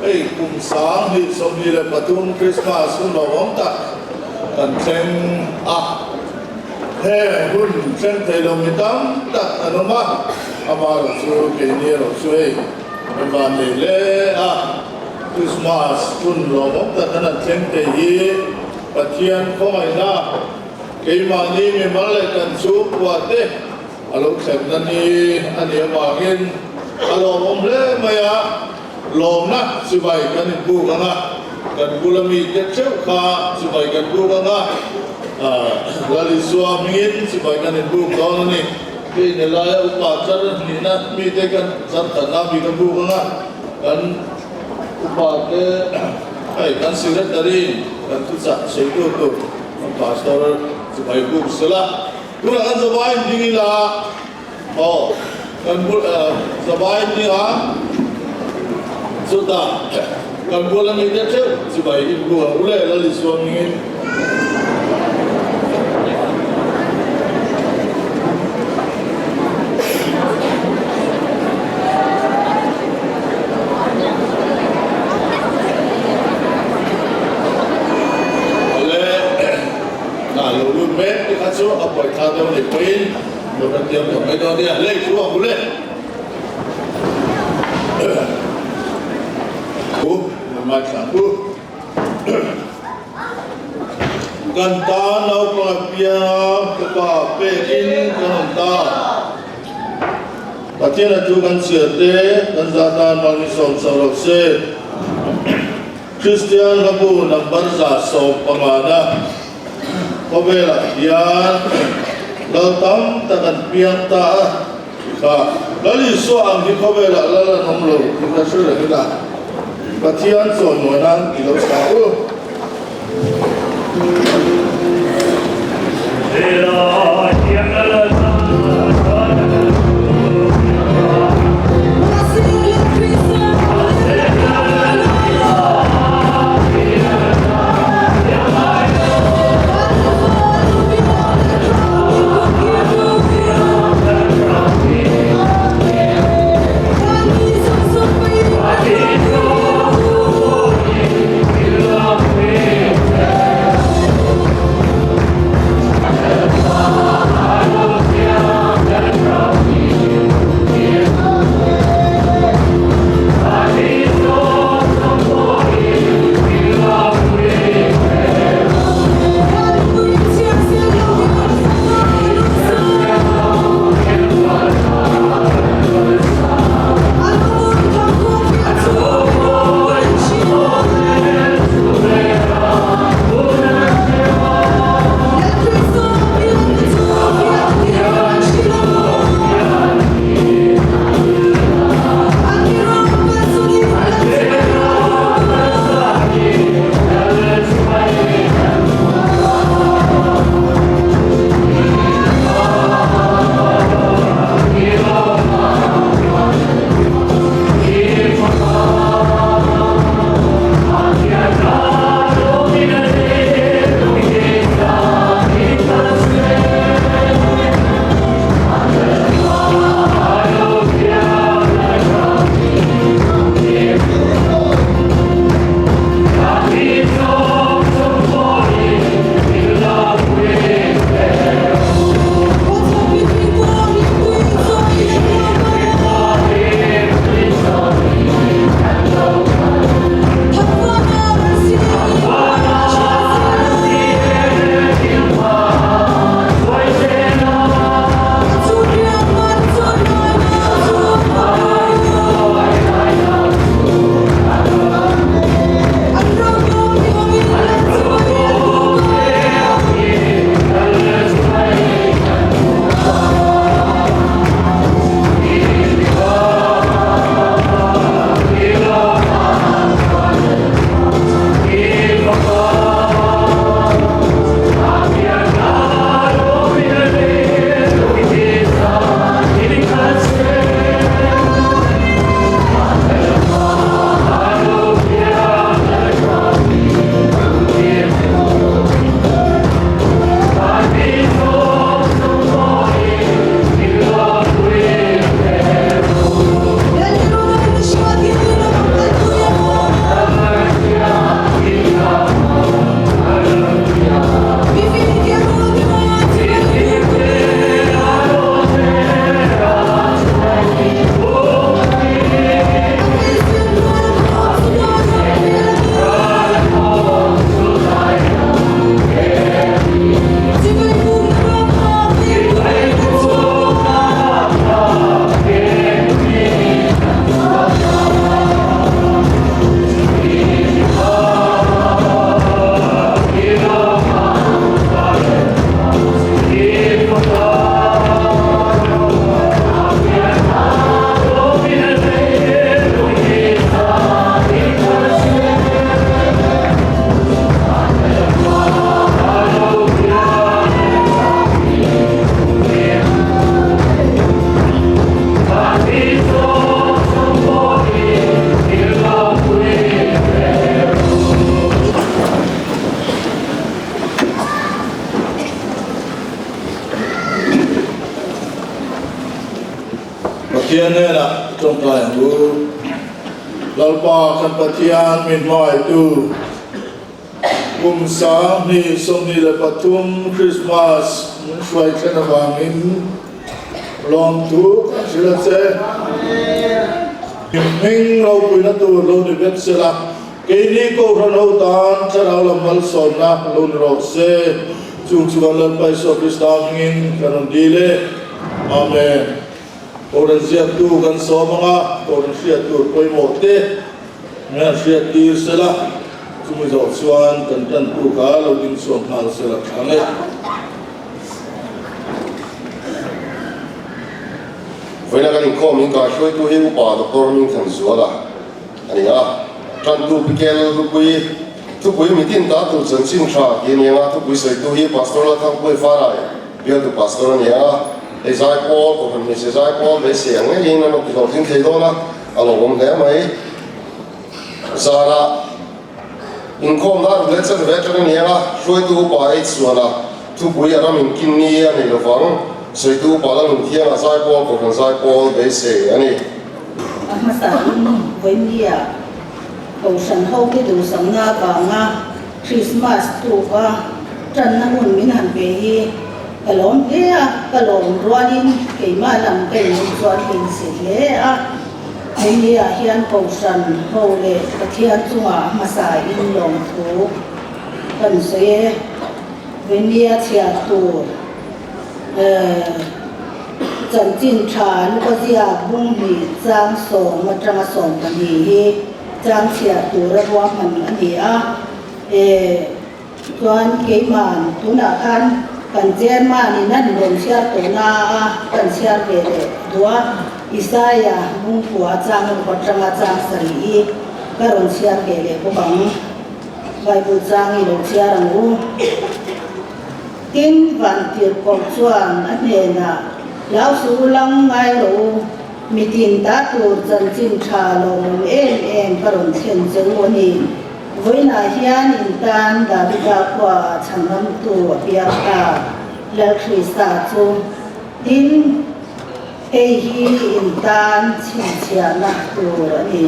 Hei kum 2023 Krismas hun hlauhawm tak kan thleng a, heng hun thleng thei lo mi tam tak an awm a, amaherawh chu keini erawh chu hei kan vannei hle a, Krismas hun hlauhawm tak kan han thleng thei hi Pathian khawngaihna keimahni mimal leh kan chhungkua te a lo thlenna ni a nih avangin a lawmawm hle mai a, lawmna chibai kan inbuk ang a, kan bula mite theuh kha chibai kan buk ang a, Lal Isua hmingin chibai kan inbuk dawn a ni. Hei ni laia upa char hnihna mite kan char khatna mi ka buk ang a, kan upa te hei kan secretary kan thuchah sawitu tur kan pastor chibai buk sela. Tunah kan zavai ding ila aw kan bul zavai ding a chutah kan bul a mite theuh chibai in bu ang u le Lal Isua hmingin. Awle. Hna lo lut mek te kha chu a pawi thla deuh anih pawhin lo kan tiam tawh mai dawn nia, lei chu a hmu le. Pu, nangmah thla pu. Kan tan naupang a piang a, ka pa pekin kan awm ta. Pathian a thu kan chhiar te, kan zah tan mang i sawm chho lo se. Kristian hlabu number 150 na khawvelah hian lal tam tak an piang ta a, kha Lal Isua ang hi khawvelah lal an awm lo tih ka hre reng ila, Pathian chawimawi nan i lo sa u. Pathian hnenah tawngtai ang u. Lalpa kan Pathian min hmaitu kum 2023 Krismas min hruai thlen avangin lawmthu kan hrilh a che. Hming ropuina tur lo ni vek sela, keini Kohhran ho tan thlarau lam malsawmna lo ni rawh se. Chung chuan Lalpa Isua Krista hmingin kan rawn dil e. Amen. Kohhran ziaktu kan sawm ang a, Kohhran hriat tur pawimawh te min han hriat tir sela, chumi zawh chuan kan tantu kha lo ding chhuak nghal sela tha ang e. Vawiina kan inkhawm in kaihruaitu hi Upa Doctor Hmingthanzuala a ni a, Tantu Pikel Lupui thupui mitin ta tur chanchin tha tih a ni ang a, thupui sawitu hi Pastor Lalthangpuii Farai bialtu Pastor a ni a, hei Zaipawl, Kohhran Hmeichhe Zaipawl beisei ang ngeiin an rawn ti hlawhtling thei dawn a, a lawmawm hle mai. Zanah inkhawm dar leh chanve atang a ni ang a, hruaitu upa H Suana thupui a ram inkin ni a nei lovang, sawitu upa Lalnunthianga Zaipawl Kohhran Zaipawl beisei a ni. A hmasain Vawinia Kohhran hote duhsakna avanga Krismas tuka tanna hun min han pe hi ka lawm hle a, ka lawm rualin keimah lam ka inawm chuan ka inchhe hle a. Hemi-ah hian Kohhran ho leh Pathian chungah hmasain lawmthu kan sawi e. Venia chhiar tur chanchin tha Luka ziak bung hnih chang sawm atanga 12 hi chang chhiar tura ruahman a ni a. Chuan keiman tunah khan kan chairman in an rawn chhiar tawh na a kan chhiar ve leh duh a, Isaia bungkua chang ruk atanga chang sarih hi ka rawn chhiar ve leh bawk ang. Bible chang i lo chhiar ang u. Tin, Vantirhkoh chuan a hnenah, Hlau suh u lang ngai rawh u, mitin ta tur chanchin tha lawmawm em em ka rawn thlen che u a ni. Vawiinah hian in tan Davida khuaah chhangamtu a piang ta, Lal Krista chu. Tin, hei hi in tan chhinchhiahna tur a ni.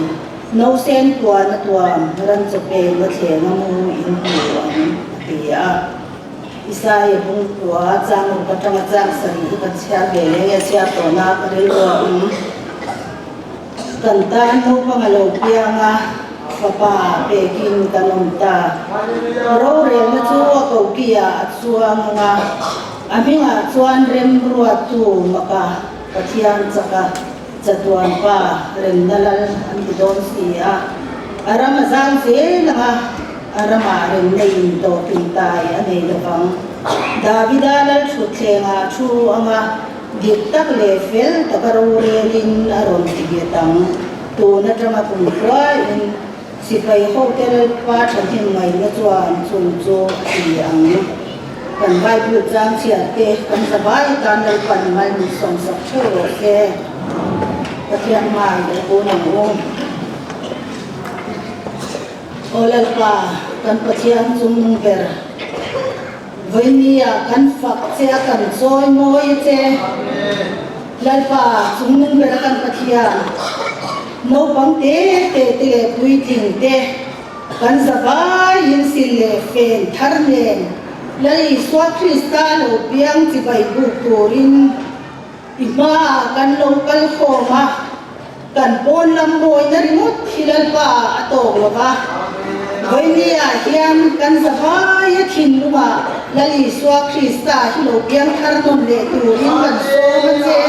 Nausen tuan a tuam ran chawpeng a thleng a mu in hmu ang, a ti a. Isaia bungkua chang ruk atanga chang sarih hi kan chhiar ve leh nge chhiar tawhna ka rilru a awm. Kan tan naupang a lo piang a, fapa pekin kan awm ta. Rorelna chu a kokiah a chuang ang a, a hmingah chuan remruattu maka Pathian chaka chatuan pa remna lal an ti dawn si a. A ram a zau zel ang a, a ramah remna in tawpin tai a nei lovang. Davida lal thutthlengah thu ang a, Dik tak leh fel taka rorelin a rawn ti nghet ang. Tun atanga kum hruaiin sipai hote Lalpa thahnem ngaihna chuan chung chu a ti ang. Kan Bible chang chhiarte kan zavai atan Lalpan mal min sawmsak theuh rawh se. Pathian hmai lo kun ang u. Aw Lalpa, kan Pathian chungnung ber. Vawinia kan fak che a kan chawi mawi a che. Lalpa chungnung ber a kan Pathian, naupang te te te leh puitling te kan zavaiin sil leh fen thar nen Lal Isua Krista lo piang chibai buk turin i hmaah kan lo kal khawm a. Kan pawn lam mawina ringawt hi Lalpa a tawk lo va, Vawinia hian kan zavaia thinlungah Lal Isua Krista hi lo piang thar nawn leh turin kan sawm a che.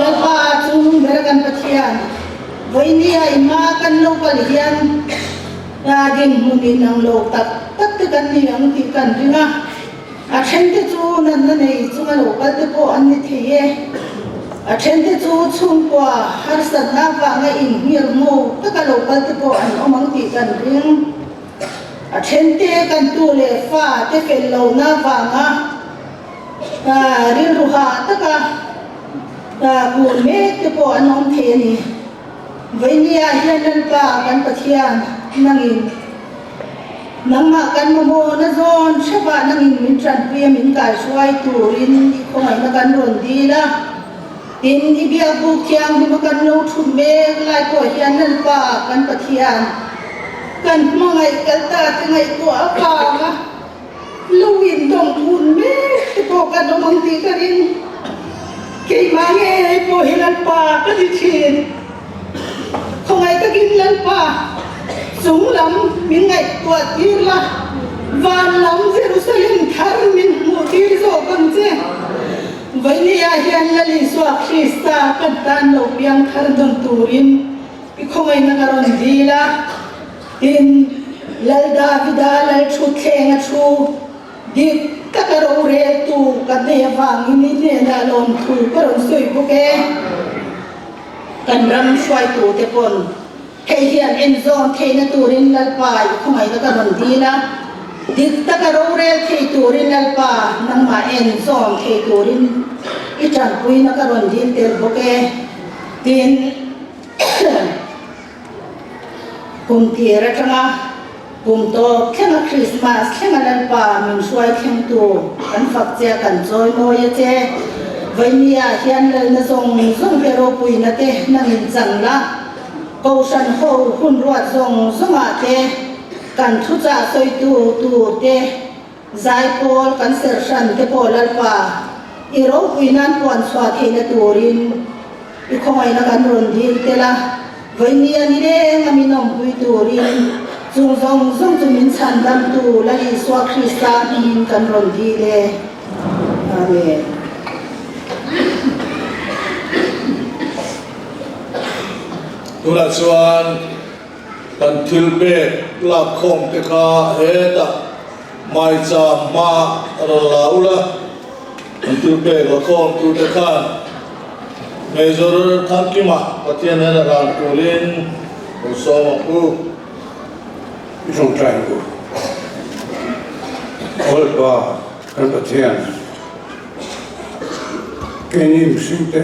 Lalpa chungnung ber kan Pathian, Vawinia i hma kan lo kal hian dinhmun inang lo tak tak te kan ni ang tih kan ring a. A thente chu natna nei chunga lo kal te pawh an ni thei e. A thente chu chhungkua harsatna avanga inhmir ngo taka lo kal te pawh an awm ang tih kan ring. A thente kan tu leh fa te fel lohna avanga rilru hah taka kun mek te pawh an awm thei a ni. Vawinia hian Lalpa kan Pathian nangin Nangmah kan mamawhna zawn hrevah nangin min tanpui a min kaihruai turin i khawngaihna kan rawn dil a. Tin, i biakbuk thianghlim a kan lo thut mek lai pawh hian Lalpa kan Pathian kan hmangaih kal ta te ngaihtuah avanga lo indawng phun mek te pawh kan awm ang tih ka ring. Keimah ngei pawh hi Lalpa ka ti thin. Khawngaih takin Lalpa chung lam min ngaihtuah tir la, van lam Jerusalem thar min hmuh tir zawk ang che. Vawinia hian Lal Isua Krista kan tan lo piang thar dawn turin i khawngaihna ka rawn dil a. Tin, Lal Davida Lal Thutthleng a thu dik taka roreltu ka nei avangin i hnenah lawmthu ka rawn sawi bawk e. Kan ram hruaitute pawn hei hian enzawn theihna turin Lalpa i khawngaihna ka rawn dil a, dik taka rorel thei turin Lalpa nangmah enzawn thei turin i tanpuina ka rawn dil tel bawk e. Tin, kum tir atanga kum tawp thlenga Krismas thlenga Lalpa min hruai thlengtu kan fak che a, kan chawi mawi a che. Vawinia hian Lalna zawng zawng te ropuina te nangin chang la, Kohhran ho hun ruat zawng zawngah te kan thuchah sawitu tur te Zaipawl kan serh hran te pawh Lalpa, i ropui nan puan chhuah theihna turin i khawngaihna kan rawn dil tel a, vawinia ni reng a min awmpui turin chung zawng zawng chu min chhan damtu Lal Isua Krista hmingin kan rawn dil e. Amen. Tunah chuan Kan thil pek lak khawm te kha hetah maicham hma a rawn la ula, kan thil pek la khawm tu te khan Major Thangkima Pathian hian a hlan turin lo sawm ang u. I tawngtai ang u. Awlpa kan Pathian, keini mihringte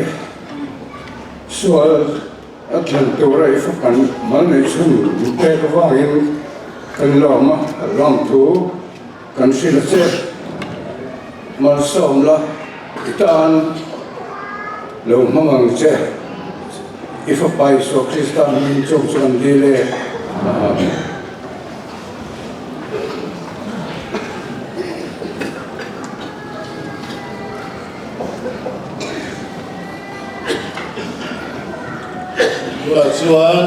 sual A thlen tura i fakan mal neih chhun min pek avangin kan lawm a, lawm thu kan hrilh a che. Malsawm la, i tan lo hmang ang che. I Fapa Isua Krista hming chung chu kan dil e. Amen. Tunah chuan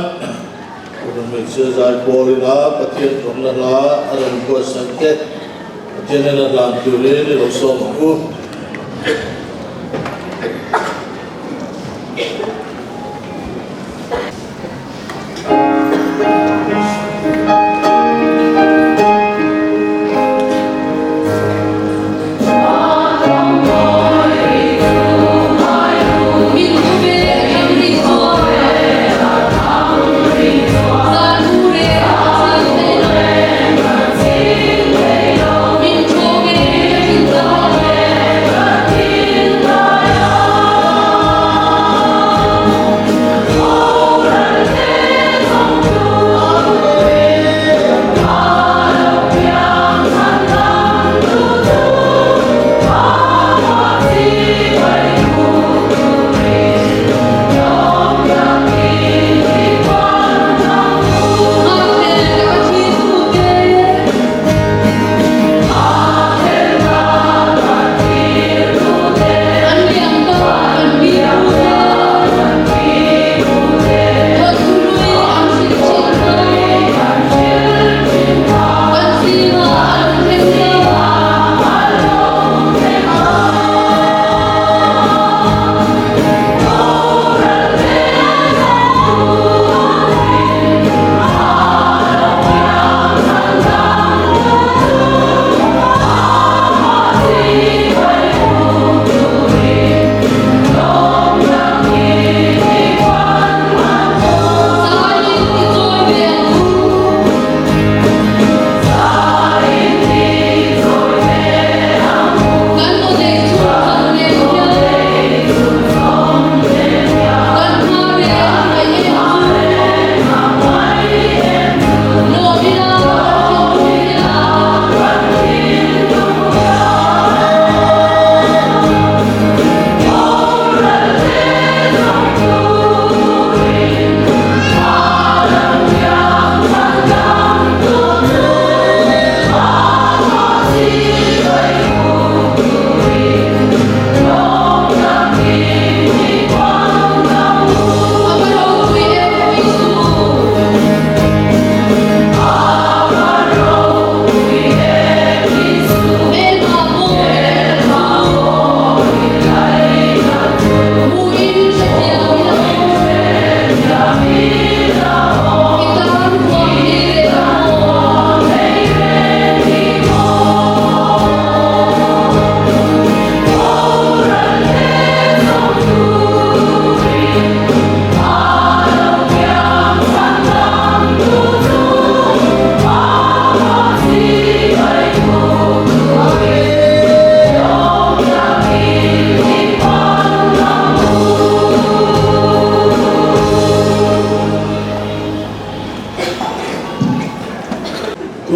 Kohhran Hmeichhia Zaipawl ina Pathian thawkna hla a rawn buatsaih te Pathian ena hlan turin i lo sawm ang u.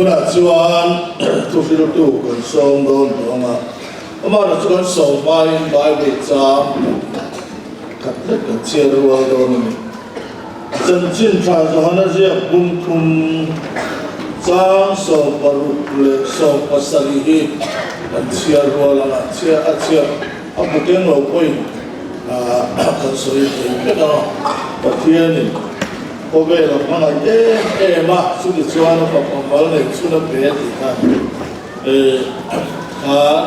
Tunah chuan thuhriltu kan sawm dawn tawh ang a, amaherawhchu kan sawm hmain Bible chang khat lek kan chhiar rual dawn a ni. Chanchin tha Johana ziak bung thum chang 60 leh 70 hi kan chhiar rual ang a, chhiar a chhiar a bu keng lo pawhin kan sawi thei vek ang a, Pathianin khawvel a hmangaih em em a, chuti chuan a fapa mal nei chhun a pe a tih kha khan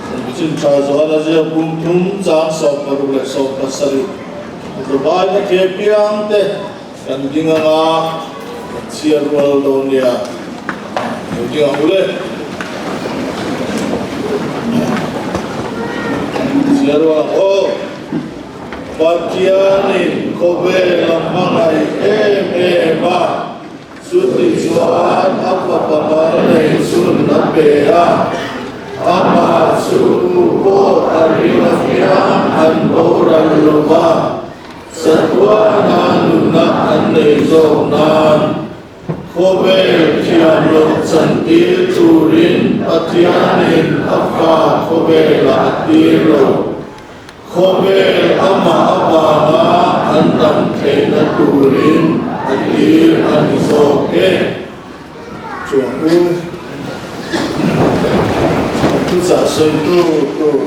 Chanchin tha Johana ziak bung thum chang 60 leh 70 Dubai ka thei piang te kan ding anga kan chhiar rual dawn nia lo ding ang u le. Chhiar rual ang aw. Pathianin khawvel a hmangaih em em a, chuti chuan a fapa mal nei chhun a pe a, amah chu pawh a ring apiang an boral lo va, chatuana nuna an nei zawk nan khawvel thiam loh chantir turin Pathianin a fa khawvelah a tir lo. Khawvel amah avanga an dam theihna turin a tir a ni zawk e. Chuang u, thuchah sawitu tur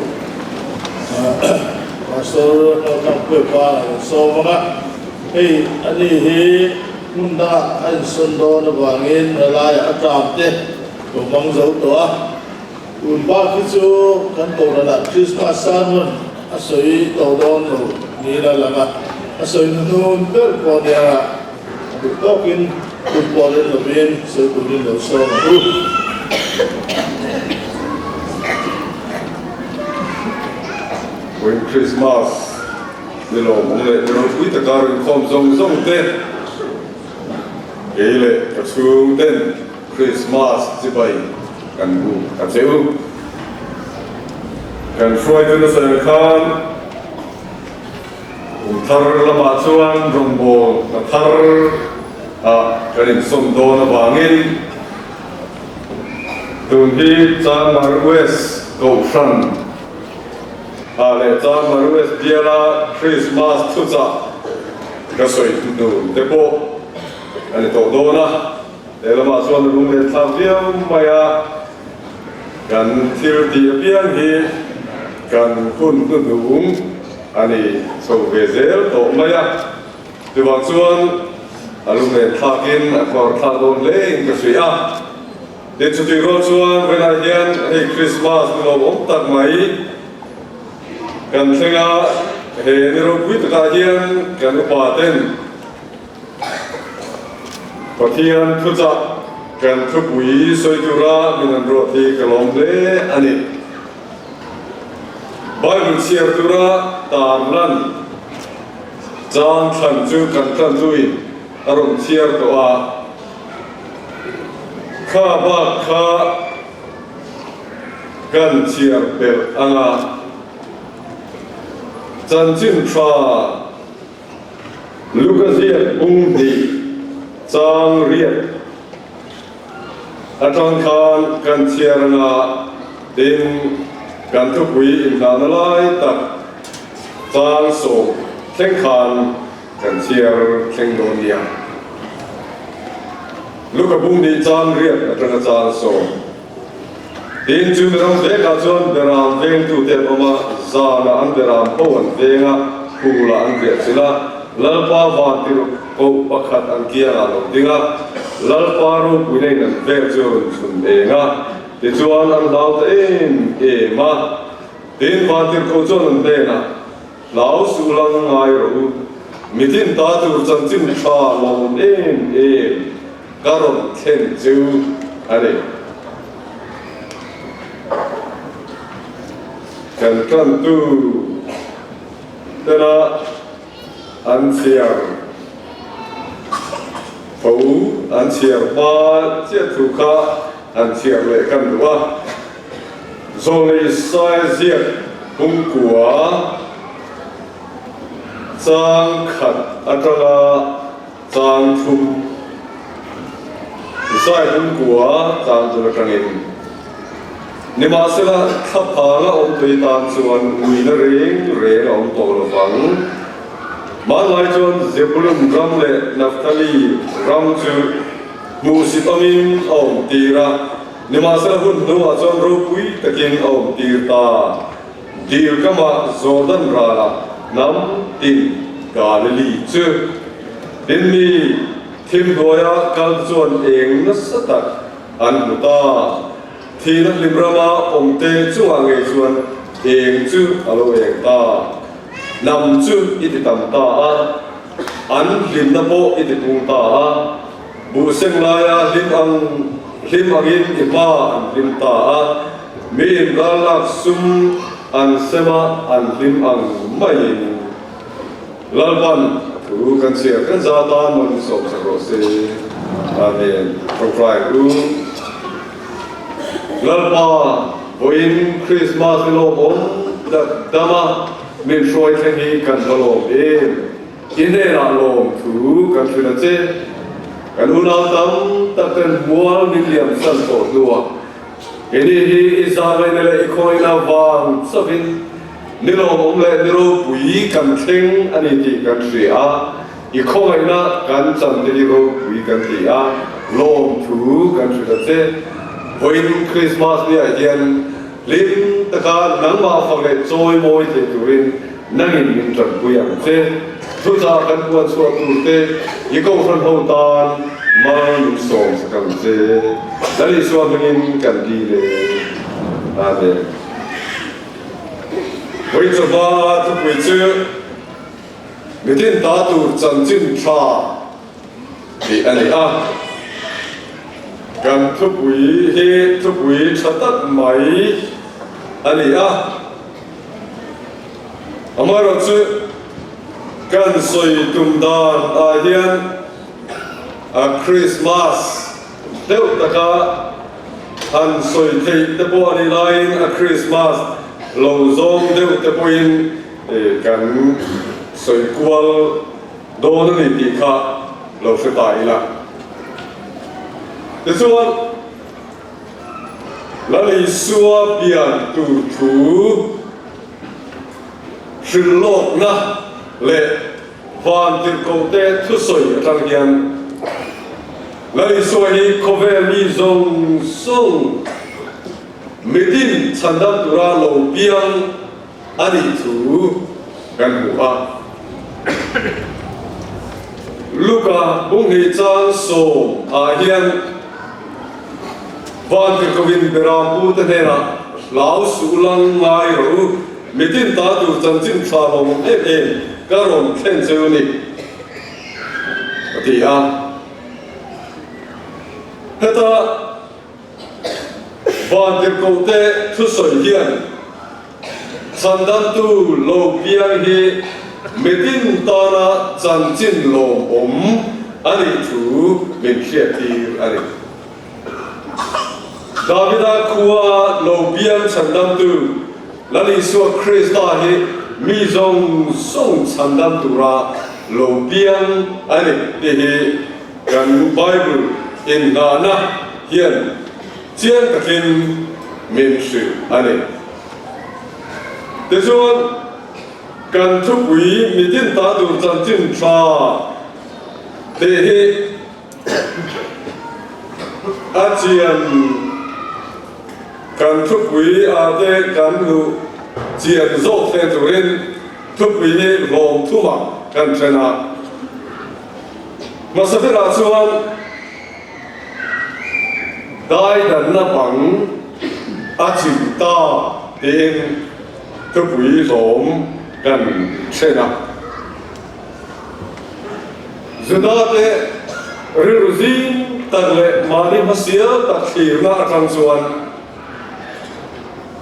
Pastor Lalthangpuia pa a rawn sawm ang a, hei ani hi hmun dangah a insawn dawn avangin helaiah a tlam te lo hmang zo tawh a. Tun bak hi chu kan Kohhranah Krismas sermon a sawi tawh dawn lo niin a lang a, a sawi hnuhnun ber pawh nia a duh tawkin hun pawh ren lovin sawi turin lo sawm ang u. Vawiin Krismas ni lawmawm leh ni ropui taka rinkhawm zawng zawng te, kei leh ka chhungten Krismas chibai kan bu ta che u. Kan hruaitu nasa ang khan kum thar lamah chuan rawngbâwl hna thar ah kan insawm dawn avangin tun hi Chanmar West Kohhran ah leh Chanmar West biala Krismas thuchah ka sawi hnu te pawh a ni tawh dawn a. He lamah chuan a lung leh thlak viau mai a, kan thil tih apiang hi kan hun hnuhnung a ni chho ve zel tawh mai a. Chuvang chuan a lung leh thlakin a khawr thlak dawn hle in ka hria a. Tin, chutih rual chuan vawiinah hian hei Krismas ni lawmawm tak mai kan thleng a, he ni ropui takah hian kan upa ten, Pathian thuchah kan thupui sawi tura min an ruat hi ka lawm hle a ni. Bible chhiar tura tarlan chang thlan chu kan tlantuin a rawn chhiar tawh a, kha bak kha kan chhiar belh anga chanchin tha. Luka ziak bung hnih chang riat atang khan kan chhiar anga tin kan thupui inhlahna lai tak chang sawm thleng khan kan chhiar thleng dawn nia. Luka bung hnih chang riat atanga chang sawm tin chu miram vekah chuan beram vengtute an awm a, zanah an beram ho an veng a, Phulah an riah chilh a, Lalpa vantir koh pakhat an kiangah lo ding a, Lalpa ropuina in an vel chu a rawn chhun eng a, tichuan an hlau ta em em a. Tin, vantir koh chuan an hnenah, Hlau suh lang ngai rawh u, mitin ta tur chanchin tha lawm em em ka rawn thlen chu a ni. Kan tantu tena an chhiar tho, an chhiar hma chiah thu kha an chhiar leh kan duh a. Zawlei sai ziak pumkua chang khat atanga chang thum. Isai Bungkua chang tur atangin. Nimahsela, thlaphanga awm tui tan chuan uina reng reng a awm tawh lo vang. Hmanlai chuan Zebulun ram leh Naphtali ram chu hmuhsit awmin a awm tir a, nimahsela hun hnuah chuan ropui takin a awm tir ta. Dil kamah Jordan ralah hnam tin Galili chu tin mi thim hnuaia kal te chuan eng nasa tak an hmu ta. Thihna hlim rama awmte chungah ngei chuan eng chu a lo eng ta. Hnam chu i ti tam ta a, an hlimna pawh i ti pung ta a. Buhseng laia hlim ang hlim angin i hma an hlim ta a, miin rallak sum an sem a, an hlim ang maiin. Lalpan thu kan chhiar kan za tan man sawmsak rawh se. Amen. Tawngtai u. Lalpa, vawiin Krismas ni lawmawm tak dama min hruai thleng hi kan va lawm em. I hnenah lawm thu kan hrilh a che. Kan unau tam tak ten mual min liam san tawh hnuah keini hi i zahnaihna leh i khawihna vang chauhin Ni lawmawm leh ni ropui kan thleng a ni tih kan hria a, i khawngaihna kan chan te hi ropui kan ti a, lawmthu kan hrilh a che. Vawiin Krismas ni ah hian hlim taka nangmah fak leh chawi mawi thei turin nangin min tanpui ang che. Thuchah kan puan chhuah tur te i kohhran ho tan mal min sawm sak ang che. Lal Isua hmingin kan dil e. Amen. Vawichawhma thupui chu mitin ta tur chanchin tha tih a ni a. Kan thupui hi thupui tha tak mai a ni a. Amaherawhchu kan sawi tum dan ah hian a Krismas deuh taka Han sawi theih te pawh a nih laiin a Krismas lo zawng deuh te pawhin kan sawi kual dawn a ni tih kha lo hre ta ila. Tichuan, Lal Isua pian tur thu hrilhlawkna leh Van tirhkohte thusawi atang hian Lal Isua hi khawvel mi zawng zawng mitin chhandam tura lo piang a nih thu kan hmu a. Luka bunghnih chang sawm ah hian Van tirhkohin Berampu te hnenah hlau suh lang ngai rawh u, Mitin ta tur chanchin tha lo em em ka rawn thlen cheu a ni, a ti a. Heta Vantirhkohte thusawi hian chhandamtu lo piang hi mitin tana chanchin lawmawm a nih thu min hriattir a ni. Davida khua lo piang chhandamtu Lal Isua Krista hi mi zawng zawng chhandam tura lo piang a ni tih hi kan Bible inngahna hian chiang takin min hrilh a ni. Tichuan, kan thupui mitin ta tur chanchin tha tih hi A chian kan thupui ah te kan luh chian zawk thlen turin thupui hi hlawm thumah kan then a. Hmasa berah chuan daidanna bang a chim ta tiin thupui hlawm kan then a. Juda te rilru zing tak leh mahni hmasial tak thlirna atang chuan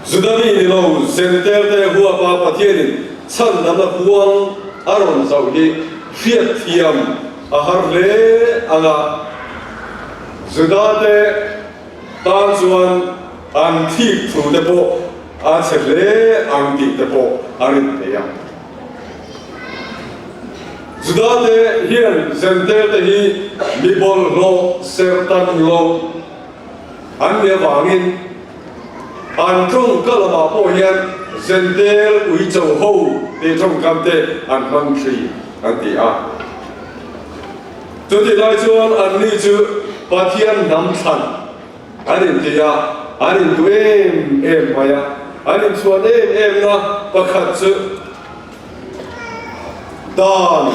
Juda mi ni lo Zentel te huapa Pathianin chhandamna huang a rawn zauh hi hriatthiam a har hle ang a. Juda te tan chuan an thik thu te pawh a chhe hle ang tih te pawh a rin thei ang. Judate hian Zentelte hi mi bawlhhlawh serhtan lo an nih avangin an tawngka lamah pawh hian Zentel uicho ho tih tawngkam te an hmang thin an ti a. Chutih lai chuan anni chu Pathian hnam thlan an inti a, an intu em em mai a, an inchhuan em emna pakhat chu Dan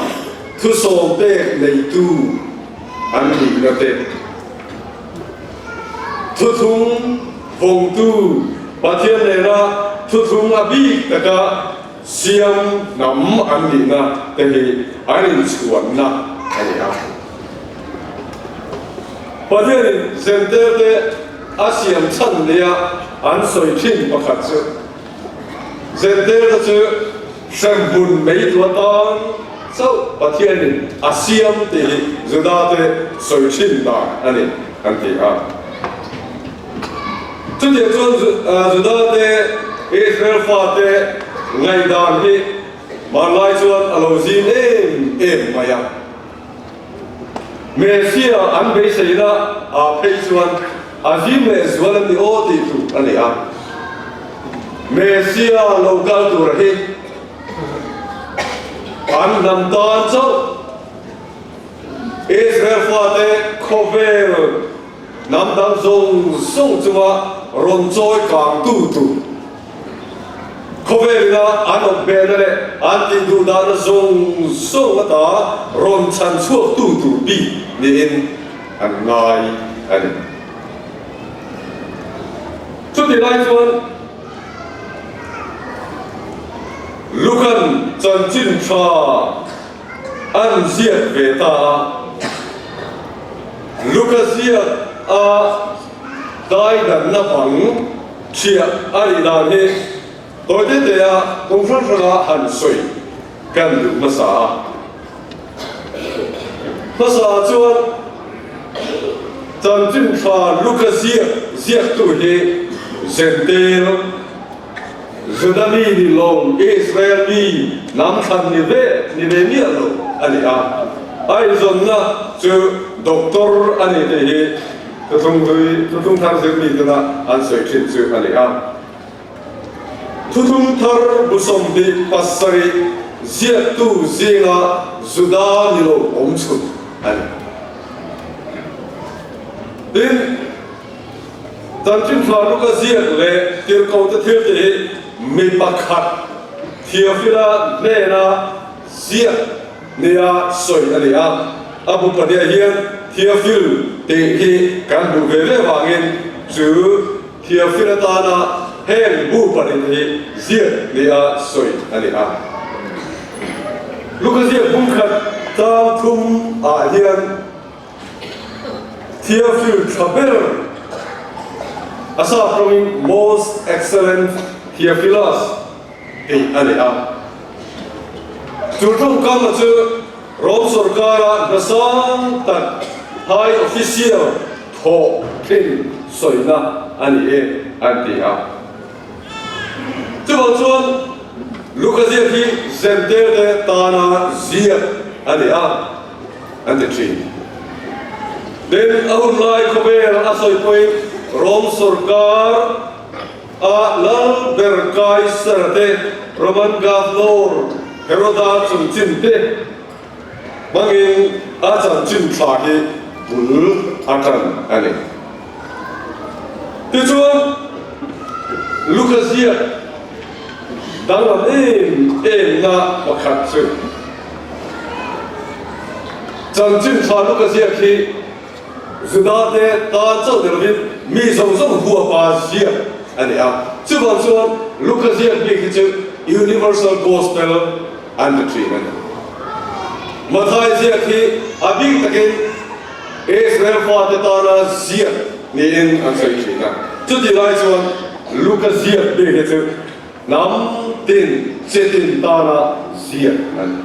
thusawm pek neitu an nihna te, thuthlung vawngtu Pathian nena thuthlung a bik taka siam hnam an nihna te hi an inchhuanna a ni a. Pathianin Zentelte a siam chhan nia an sawi thin pakhat chu, Zentelte chu hremhmun mei tu atan chauh Pathianin a siam tih hi Judate sawi thin dan a ni, an ti a. Chutiang chuan Judate, Israel fate ngaihdan hi hmanlai chuan a lo zim em em mai a. Messiah an beiseina ah phei chuan a zim leh zual an ni aw tih tur a ni a. Messiah lo kal tur hi an hnam tan chauh Israel fate khawvel hnam dang zawng zawng chunga rawn chawi kangtu tur Khawvelina an awm hmelna leh an tih duh dahna zawng zawng ata rawn chhan chhuak tu tur bik niin an ngai a ni. Chuti lai chuan Lukan chanchin tha an ziak ve ta a, Luka ziak a daidanna bang Chhiah a nih dan hi tawi te te a kum hrang hranga han sawi kan duh hmasa a. Hmasa chuan chanchin tha Luka ziak ziaktu hi Zentel, Juda mi ni lo, Israel mi hnam thlan ni ve ni ve miah lo a ni a. A inzawnna chu doctor a ni tih hi Thuthlung hlui, Thuthlung thar zirmi tuna an sawi thin chu a ni a. Thuthlung thar bu 27 ziaktu zinga Juda ni lo awm chhun a ni. Tin, Chanchin Thla Luka ziak leh Tirhkohte thil tih hi mi pakhat Theophila hnena ziak nia sawi a ni a, a bu pahniah hian Theophil tih hi kan hmuh ve ve vangin chu Theophil atana heng bu pahnih hi ziak nia sawi a ni a. Luka ziak bungkhat tlang thum ah hian Theophil tha ber a sap tawngin Most Excellent Theophilus tih a ni a. Chu tawngkam chu Rom sorkara hna sang tak high official thawh thin sawina a ni e an ti a. Chuvang chuan Luka ziak hi Zentelte tana ziak a ni a an ti thin. Tin, a hun lai khawvel a sawi pawhin Rom sorkar A lal ber Kaisara te, Roman Governor Heroda chungchin te hmangin a chanchin thla hi bul a tan a ni. Tichuan, Luka ziak danglam em emna pakhat chu chanchin thla Luka ziak hi Judate tan chauh ni lovin mi zawng zawng huapa ziak a ni a. Chuvang chuan Luka ziak bik hi chu Universal Gospel an ti thin a ni. Mathai ziak hi a bik takin Israel fate tana ziak niin an sawi thin a. Chutih lai chuan Luka ziak bik hi chu hnam tin chi tin tana ziak a ni.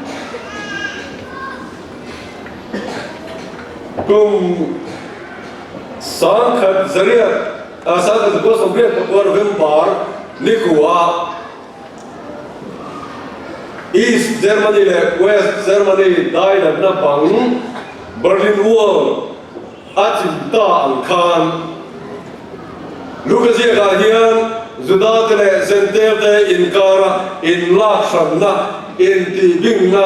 Kum 1800, 1996 November ni kua East. East Germany leh West Germany daidanna bang Berlin Wall a chim ta ang khan Luka ziakah hian Judate leh Zentail-te inkara inlakhranna, intihbingna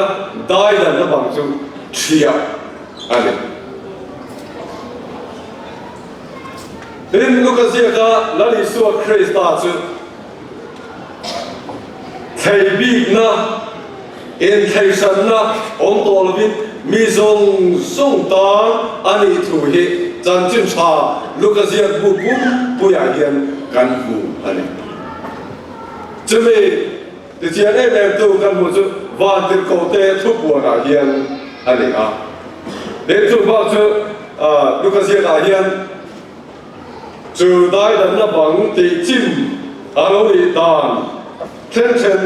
daidanna bang chu ṭhiah a ni. Tin, Luka ziaka Lal Isua Krista chu thlei bikna, inthleihranna awm tawh lovin mi zawng zawng tan a nih thu hi chanchin tha Luka ziak bu pumpuiah hian kan hmu a ni. Chumi tichian em em tu kan hmuh chu Vantirhkohte thupuanah hian a ni a. Tin, chung bak chu Luka ziakah hian Chu daidanna bang tih chim a lo nih dan then then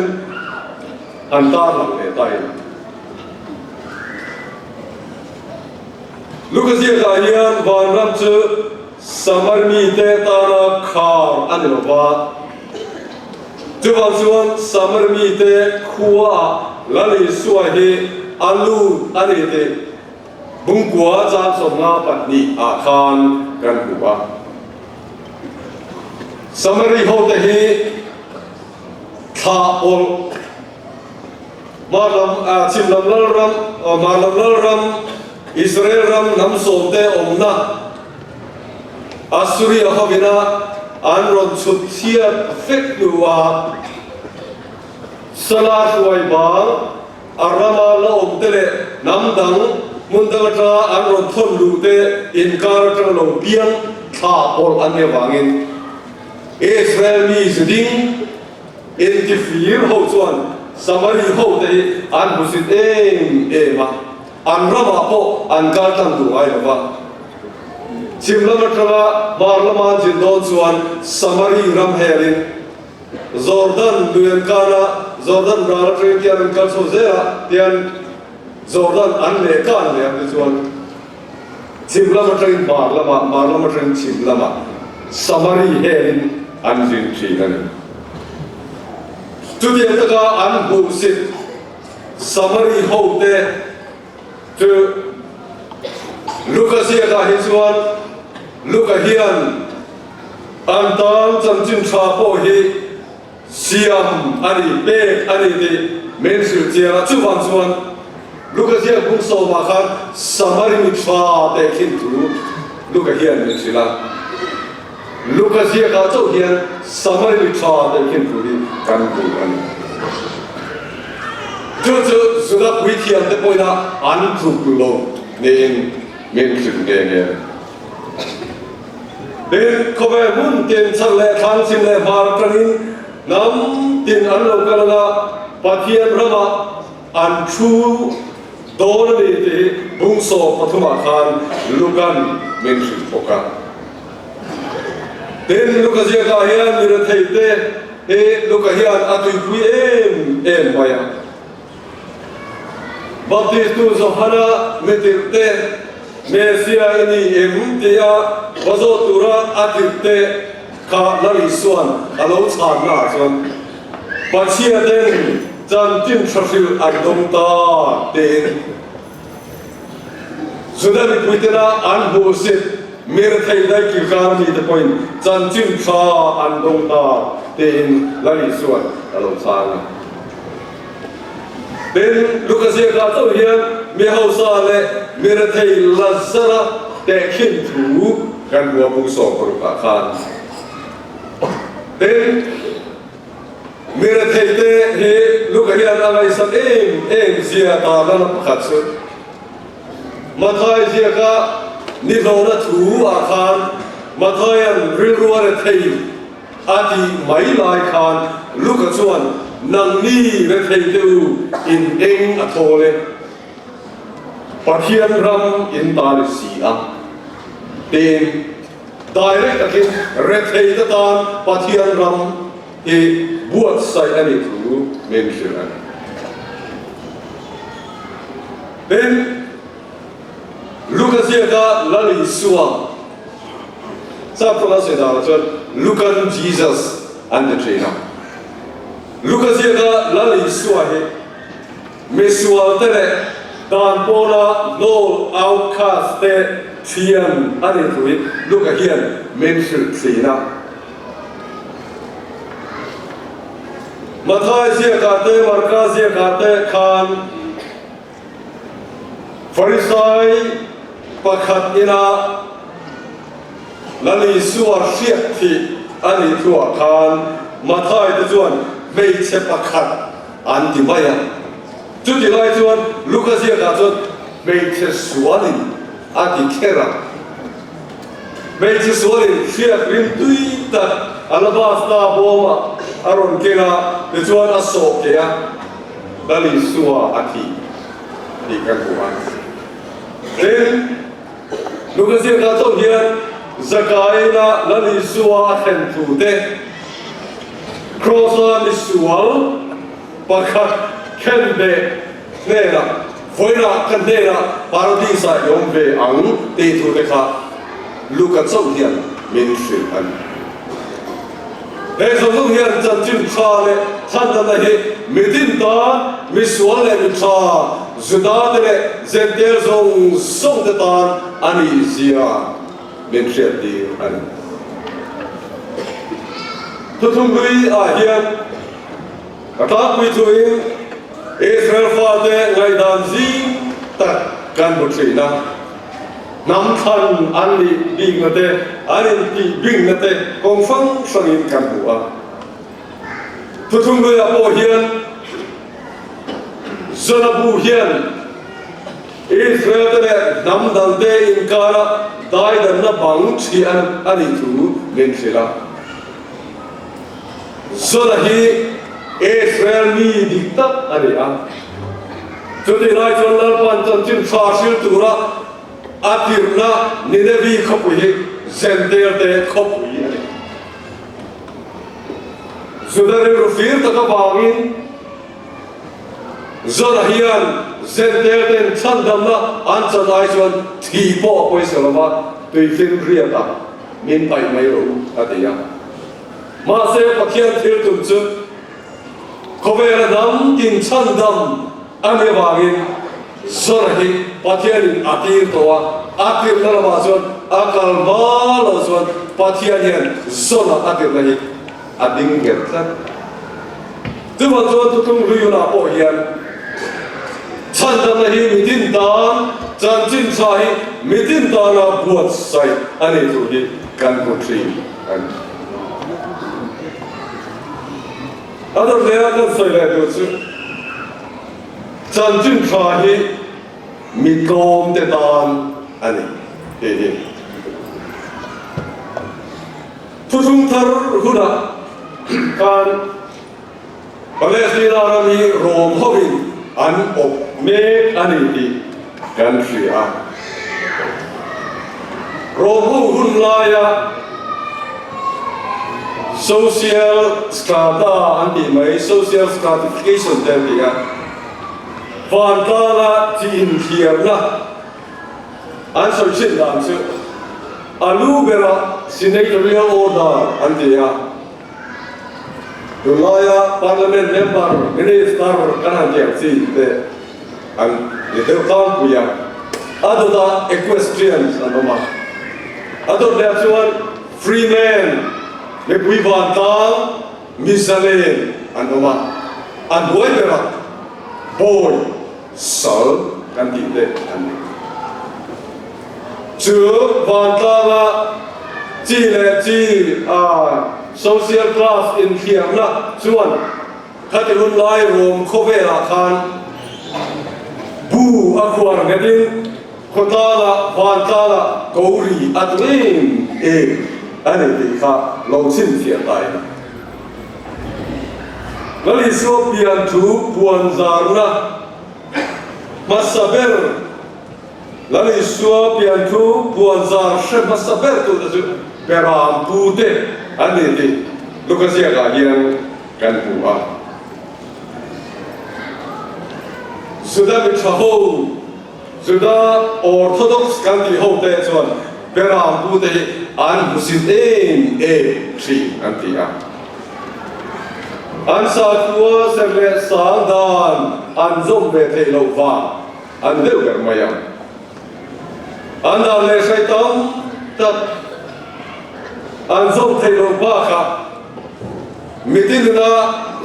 an tarlang leh ta in. Luka ziakah hian vanram chu Samar mite tana khar a ni lo va, chuvang chuan Samar mite khuaah Lal Isua hi a lut a ni tih Bungkua chang 52 ah khan kan hmu a. Samari hote hi thlah pawlh Hmar lam, chhim lam lalram, hmar lam lalram, Israel ram hnam sawmte awmna Assuria hovina an rawn chhut chhiat vek hnuah Sala hruai bang A rama la awm te leh hnam dang hmun dang atanga an rawn thawn luh te inkar atanga lo piang thla pawlh an nih avangin Israel mi zuding intifir ho chuan Samari ho te hi an hmusit em em a, an ramah pawh an kal tlang duh ngai lo va. Chhim lam atanga hmar lama an zin dawn chuan Samari ram helin Jordan lui an kan a, Jordan ral atangin tian an kal chho zel a, tian Jordan an leh kan leh ang te chuan chhim lam atangin hmar lamah, hmar lam atangin chhim lamah Samari helin an zin thin a ni. Chutiang taka an hmuhsit Samari hote chu Luka ziakah hi chuan Luka hian An tan chanchin tha pawh hi siam a ni, pek a ni tih min hrilh chiang a. Chuvang chuan Luka ziak bung sawmah khan Samari mi tha tehkhin thu Luka hian min hrilh a. Luka ziakah chauh hian Samari mi tha tehkhin thu hi kan hmu a ni. Chu chu Juda puithiamte pawhin an tluk lo niin min hrilh nghe nghe a ni. Tin, khawvel hmun tin chhak leh thlang chhim leh hmar atangin hnam tin an lo kal anga Pathian ramah an thu dawn a ni tih hi bung 13 ah khan Lukan min hrilh bawk a. Tin, Luka ziakah hian mi retheite hi Luka hian a tuipui em em mai a. Baptistu Johana mitirhte Messia i ni em tia va zawt tura a tirhte kha Lal Isua'n a lo chhanna ah chuan Pathiaten chanchin tha hrilh an dawng ta tiin Juda mipuitena an hmuhsit mirthei daikilkar mite pawhin chanchin tha an dawng ta tiin Lal Isua'n a lo chhang a. Tin, Luka ziakah chauh hian mi hausa leh mi rethei Lazara tehkhin thu kan hmu a bung 16 ah khan. Tin, mi rethei te hi Luka hian a ngaihsak em em zia tarlana pakhat chu Mathai ziaka nihlawhna thu ah khan Mathaia'n rilru a rethei A tih mai lai khan Luka chuan, Nangni rethei te u, in eng a thawl e. Pathian ram in ta ni si a. Tiin direct takin rethei te tan Pathian ram hi buatsaih a nih thu min hrilh a ni. Tin, Luka ziaka Lal Isua Sap tawng an sawi danah chuan Lukan Jesus an ti thin a. Luka ziaka Lal Isua hi. Misual te leh dan pawna hnawl, outcast, te thian a nih thu hi Luka hian min hrilh thin a. Mathai ziakah te, Marka ziakah te khan Farisai pakhat ina Lal Isua hriat thih a nih thuah khan Mathai te chuan hmeichhe pakhat an ti mai a. Chuti lai chuan Luka ziakah chuan hmeichhe sualin a ti kher a. Hmeichhe sualin hriak rim tui tak alabasta bawmah a rawn keng a, tichuan a sawh keh a, Lal Isua a thi tih kan hmu a. Tin, Luka ziakah chauh hian Zakaina Lal Isua a thlen thu te, Kraws-a misual pakhat khenbeh hnenah, Vawiinah ka hnenah Paradis-ah i awm ve ang tih thu te kha Luka chauh hian min hrilh a ni. Hei zawng zawng hian chanchin tha leh chhandamna hi mitin tan, misual leh mitha, Juda-te leh Jentail zawng zawngte tan a nih zia min hriattir a ni. Thuthlung hlui ah hian ka tlangpui thuin Israel fate ngaihdan zing tak kan hmu thin a. Hnam thlan an nih bikna te, an intih bingna te kawng hrang hrangin kan hmu a. Thuthlung hluiah pawh hian Jona bu hian Israel te leh hnam dangte inkara daidanna bang thian a nih thu min hrilh a. Jona hi Israel mi dik tak a ni a. Chutih lai chuan Lalpan chanchin tha hril tura a tirhna Ninevi khawpui hi Jentail te khawpui a ni. Juda rilru fir tak avangin Jona hian Jentail ten chhandamna an chan ai chuan thi pawh a pawisa lo va, tuifin riatah min paih mai rawh u a ti a. Mahse Pathian thil tum chu Khawvela hnam tin chhandam a nih avangin Zora hi Pathianin a tir tawh a, a tirhna lamah chuan a kal hma lo chuan Pathian hian Zora a tirhna hi a ding nghet tlat. Chuvang chuan Thuthlung Hlui hunah pawh hian chhandamna hi mitin tan, chanchin tha hi mitin tana buatsaih a nih thu hi kan hmu thin a ni. A dawt leh a kan sawi leh tur chu chanchin tha hi mi tlawm te tan a ni tih hi. Thuthlung thar hunah khan Palestina ram hi Rom hovin an awp mek a ni tih kan hria a. Rom ho hun laia Social strata an tih mai, social stratification te an ti a, vantlanga chi inthiarna an sawi thin dan chu a lu berah senatorial order an ti a, tunlaia parliament member, minister kan han tih ang chi te an ni deuh tlangpui a, a dawtah equestrians an awm a, a dawt leh ah chuan Freeman, mipui vantlang, mi zalen an awm a, a hnuai berah bawi, sal kan tih te an ni. Chu vantlanga chi leh chi a social class inthliarna chuan khati hun lai Rom khawvelah khan bu a khuar nghetin, Khawtlangah, vantlangah ko ri a tu em em a ni tih kha lo chhinchhiah ta ila. Lal Isua pian thu puan zarna hmasa ber, Lal Isua pian thu puan zar hre hmasa ber tute chu Beram pute an ni tih Luka ziakah hian kan hmu a. Juda mi tha ho Juda Orthodox kan tih ho te chuan Beram pu te hi an hmusit em em thin an ti a. An sakhua serh leh sang dan an zawm ve theih loh vang an deuh ber mai ang. An dan leh hrai tam tak an zawm theih loh bakah mitinna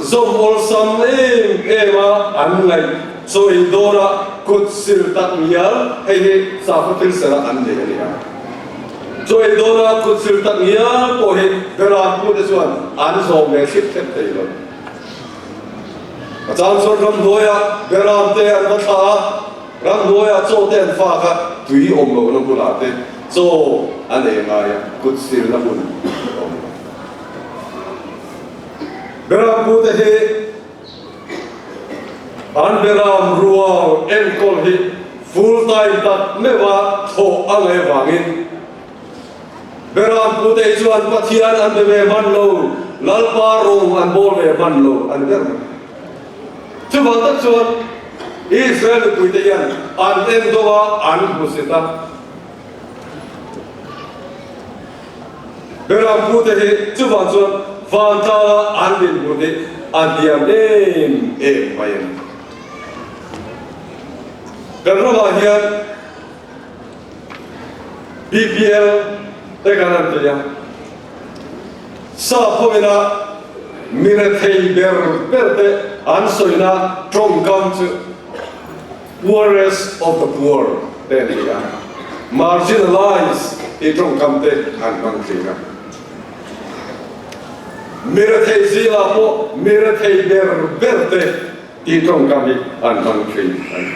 zawm awlsam em em a an ngaih chaw ei dawna kut sil tak ngial hei hi sakhaw thil serh a an nei a ni a. Chaw ei dawna kut sil tak ngial pawh hi Beram pute chuan an zawm ve thlip thlep thei lo. A chang chuan ramhnuaiah Beram te an va thlah a, ramhnuaiah chaw te an fak a, tui awm lohna hmunah te chaw an ei ngai a, kut silna hmun a awm lo. Beram pute hi An beram rual enkawl hi full time tak meuha thawh a ngaih avangin beram pute hi chuan Pathian an be ve hman lo, Lalpa rawng an bawl ve hman lo a ni ber mai. Chuvang tak chuan Israel mipuite hian an en dawng a, an hmusit a. Beram pute hi chuvang chuan vantlanga an dinhmun hi a hniam em em mai a ni. Kan ramah hian BPL te kan han ti a, sap hovina mi rethei ber ber te an sawina tawngkam chu Poorest of the poor te an ni a, marginalized tih tawngkam te an hmang thin a. Mi rethei zingah pawh mi rethei ber ber te tih tawngkam hi an hmang thin a ni.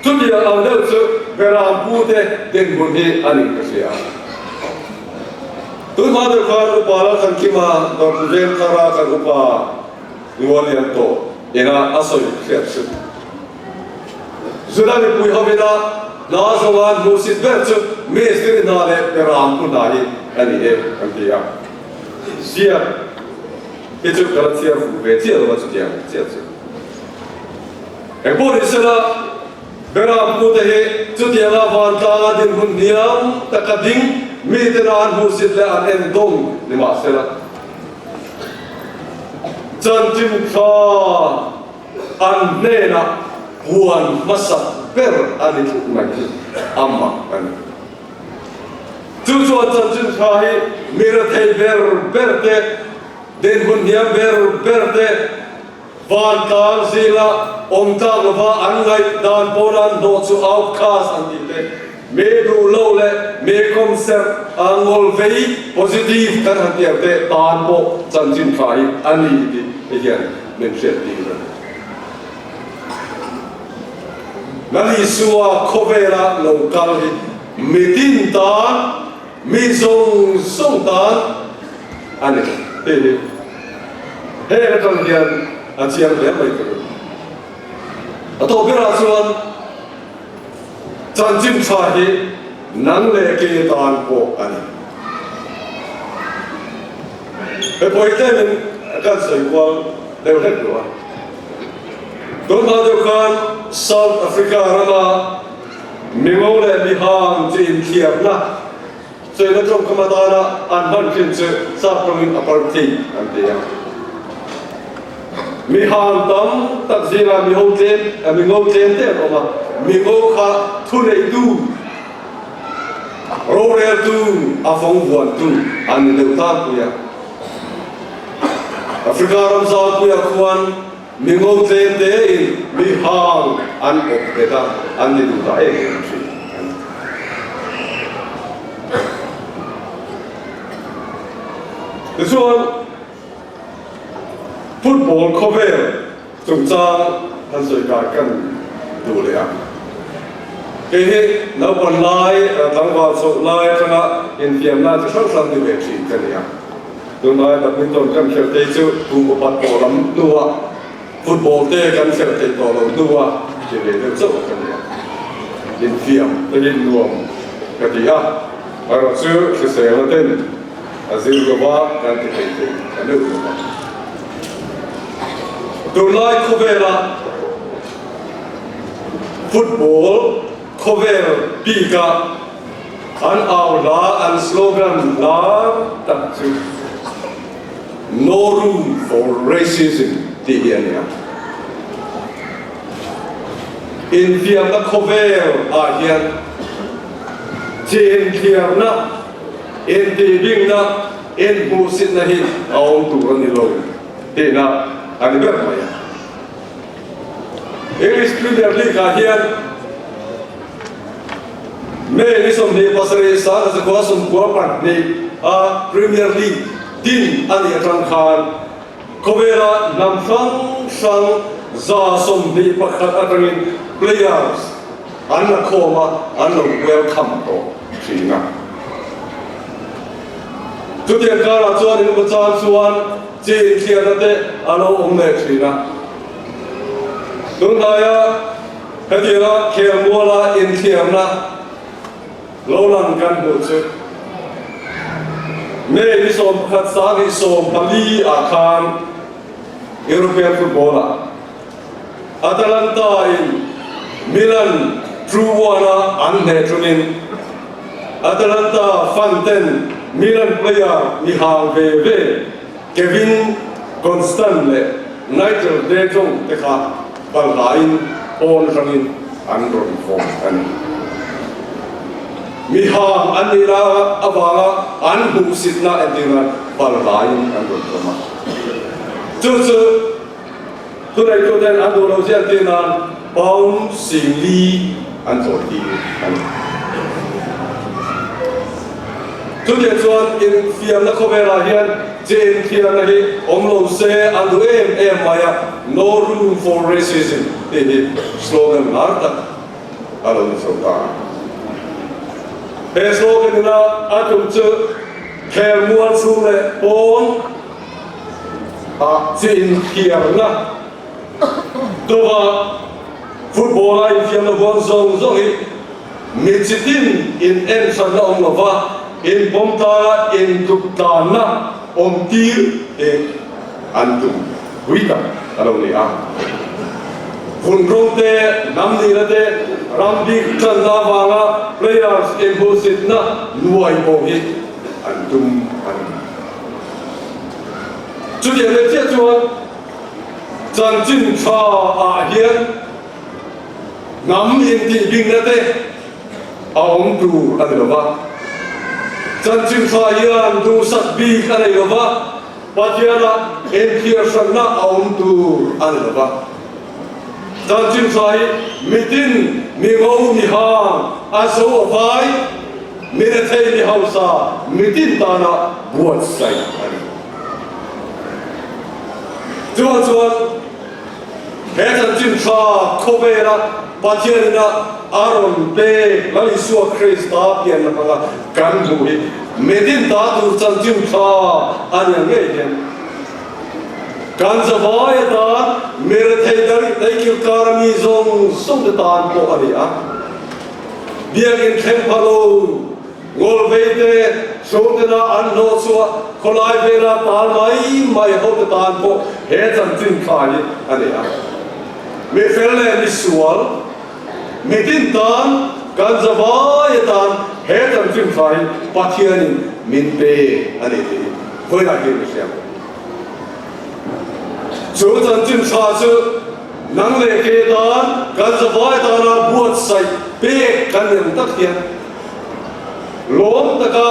Chutiang ang deuh chu Beram pu te dinhmun hi a nih ka hria. Tunhma deuh khan Upa Lalthankima Dawrpui Vengthara kan upa Ngualian tawh ina a sawi hriat chu. Juda mipui hovina hna zawnga hmuhsit ber chu mistiri hna leh beram pu hna hi a ni e an ti a. Ziak hi chu ka la chhiar fuh ve chiah lo a chutiang chiah chu. Engpawh ni sela beram pute hi chutianga vantlanga dinhmun hniam taka ding mitena an hmuhsit leh an endawng ni mahsela, Chanchin tha an hnenah huan hmasak ber a ni tlat mai hi a mak a ni. Chu chuan chanchin tha hi mi rethei ber ber te, dinhmun hniam ber ber te, vantlang zinga awm tlak lova an ngaih dan pawn an hnawh chu outcast an tih te, Mi duh lo leh mi kawmserh a ngawl vei, positive, kan han tiang te tan pawh chanchin tha hi a ni tih te hian min hriat tir a ni. Lal Isua khawvela lo kal hi mitin tan, mi zawng zawng tan a ni tih hi heng atang hian a chiang hle mai ka ring. A tawp berah chuan Chanchin tha hi nang leh kei tan pawh a ni. He pawi tlemin kan sawi kual deuh hlek lo a. Tunhma deuh khan South Africa rama mingo leh mihang chi inthiarna sawina tawngkam atana an hman thin chu sap tawngin apartheid an ti a. Mi hang tam tak zingah mi ho tlem, mi ngo tlem te an awm a, mi ngo kha thuneitu, roreltu, a fawng vuantu an ni deuh tlangpui a. Africa ram zaupuiah khuan mi ngo tlem tein mi hang an awp bet a, an ni duh ta em em thin a ni. Tichuan. Football khawvel chungchang han sawi kai kan duh leh a. Kei hi naupang lai, tlangval chhoh lai atanga infiamna chi hrang hrang ni ve thin ka ni a. Tunlai badminton kan khelh te hi chu kum upat tawh lam hnuah football te kan khelh theih tawh loh hnuah ti ve deuh chauh ka ni a. Infiam te hi nuam ka ti a, erawh chu hriselna ten A zir lova kan ti thei thei ta meuh lo va. Tunlai khawvela football khawvel bika an au hla, an slogan lar tak chu. No room for racism tih hi a ni a. Infiamna khawvel ah hian chinthiamna, intihbingna, inhmuhsitna hi a awm tur a ni lo tihna a ni ber mai a. English Premier League ah hian May ni 27 92 a Premier League din a nih atang khan khawvela hnam hrang hrang 21 atangin players an la khawm a, an lo welcome tawh thin a. Chutiang karah chuan engemaw chang chuan chi inthiarna te a lo awm leh thin a. Tunhnaia hetianga khelmuala inthiarna lo lang kan hmuh chu May ni 11 2014 ah khan European football ah Atalanta in Milan 2-1 a an hneh ṭumin Atalanta fan ten Milan player ni hang ve ve Kevin Constant leh Nigel De Jong te kha balhlain pawn atangin an rawn vawm a ni. Mi hang an nih la avanga an hmuhsitna entirna balhlain an rawn vawm a. Chu chu thuneituten an duh lo ziah entir nan pound 40,000 an chawi tir a ni. Chutiang chuan infiamna khawvelah hian chenthiamna hi awm lo se an duh em em mai a, No room for racism tih hi slogan lar tak a lo ni chho ta. He slogan ina a tum chu khelmual chhung leh pawn ah chi inthiarna dova football a infiamna huang zawng zawng hi Mi chitin in enhranna awm lova, in pawm tana intluk tlanna awm tir hi an tum pui tak a lo ni a. Vun rawng te, hnam nihna te, ram bik tanna avanga players inhmuhsitna nuai pawh hi an tum a ni. Chutiang leh chiah chuan chanchin tha ah hian Hnam intihbingna te a awm tur a ni lo va. Chanchin tha hian duhsak bik a nei lo va, Pathiana inthiar hranna a awm tur a ni lo va. Chanchin tha hi mitin, mi ngo, mi hang, a zo a vai, mi rethei, mi hausa, mitin tana buatsaih a ni. Chuvang chuan. He chanchin tha khawvela Pathian ina a rawn pek Lal Isua Krista pianna hmanga kan hmuh hi mitin ta tur chanchin tha a ni ang ngei hian kan zavai atan mi rethei daikil kara mi zawng zawng te tan pawh a ni a. Biakinn thleng pha lo. Ngawlvei te, Hruatena an hlawh chhuah khawlai vela tal mai mai hote tan pawh he chanchin thla hi a ni a. Mi fel leh mi sual, mi tin tan, kan zavai atan he chanchin thla hi Pathianin min pe a ni tih hi vawilah hian ka hria. Chu chanchin thla chu nang leh ke tan, kan zavai tana buatsaih pek kan ni ang tak hian, Lawm taka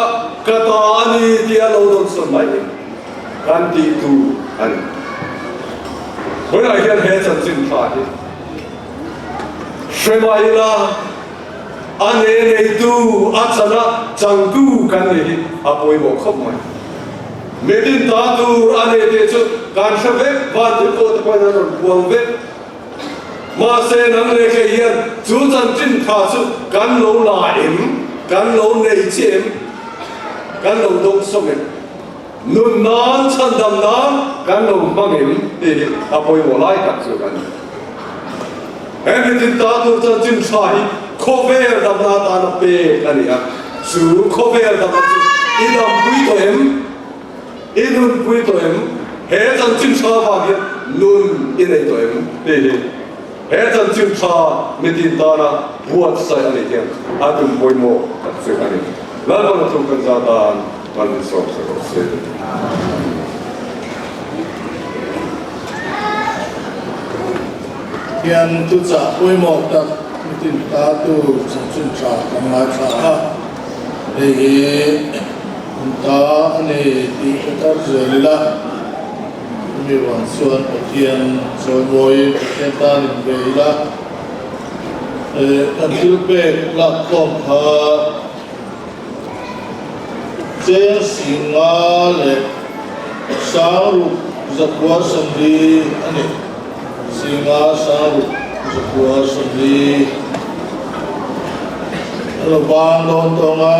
ka ta a ni tia lo dawn sawn mai kan tih tur a ni. Vawiinah hian he chanchin tha hi hre mah ila a ne neitu a chana changtu kan nih hi a pawimawh khawp mai. Mitin ta tur a nei tih chu kan hre vek, vantirhkoh te pawhin an rawn puang vek. Mahse nang leh kei hian chu chanchin tha chu kan lo la em? Kan lo nei che em? Kan lo dawng sawm em? Nun nan, chhandam nan kan lo hmang em? Tih hi a pawimawh lai tak chu a ni. He mitin ta tur chanchin tha hi khawvel damna atana pek a ni a, chu khawvel damna chu i dampui tawh em? I nunpui tawh em? He chanchin tha vang hian nun i nei tawh em? Tih hi he chanchin tha mitin tana buatsaih a nih hian a tum pawimawh tak chu a ni. Lalpan a thu kan za tan man min sawm sak rawh se. Hian thuchah pawimawh tak mitin ta tur chanchin tha kan ngaithla a, hei hi an ta a ni tih hre thar zel ila, chumi vang chuan Pathian chawimawiin Pathian tan inve ila, kan thil pek lakkhawm kha cheng singa leh sangruk zakua sawmli a ni. Singa sangruk zakua sawmli a lo bang dawn tawnga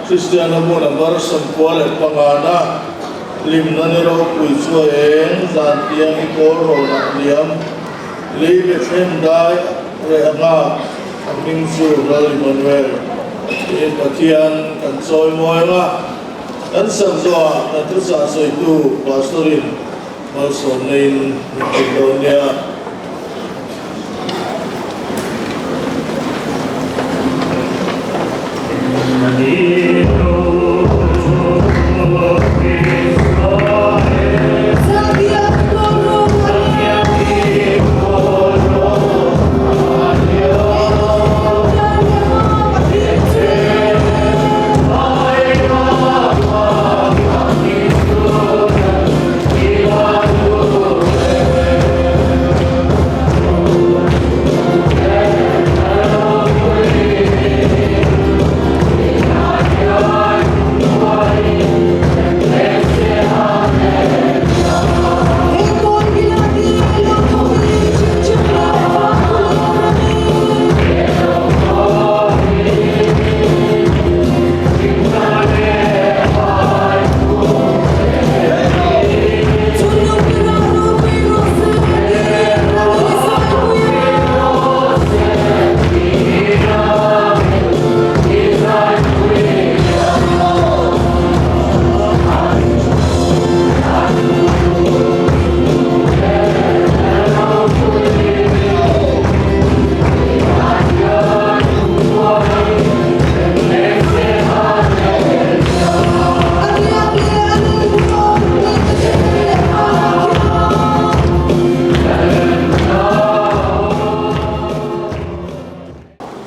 Kristian hmun a bar sawmkua leh pangana hlimna ni ropui chu a eng zan tiang i kawl rawnah liam lei be thleng dai reh anga A hming chu Lal Immanuel tiin Pathian kan chawi mawi ang a, kan sak zawhah kan thuchah sawitu Pastor-in malsawmna in min tum dawn nia.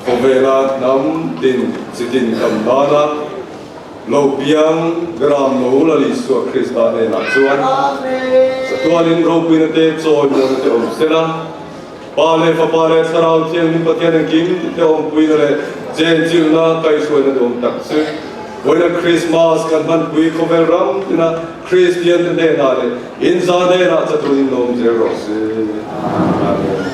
Khawvela hnam tin chi tin tam dana lo piang gram lo la Isua Krista hnenah chuan chatuanin ropuina te chawimuana te awm sela, Pa leh Fapa leh Thlarau Thianghlim Pathian engkim te awmpuina leh chenchilhna kaihhruaina duhawm tak chu vawiina Krismas kan hmanpui khawvel ram tina Kristian te hnenah leh inza hnenah chatuanin lawm zel rawh se. Amen.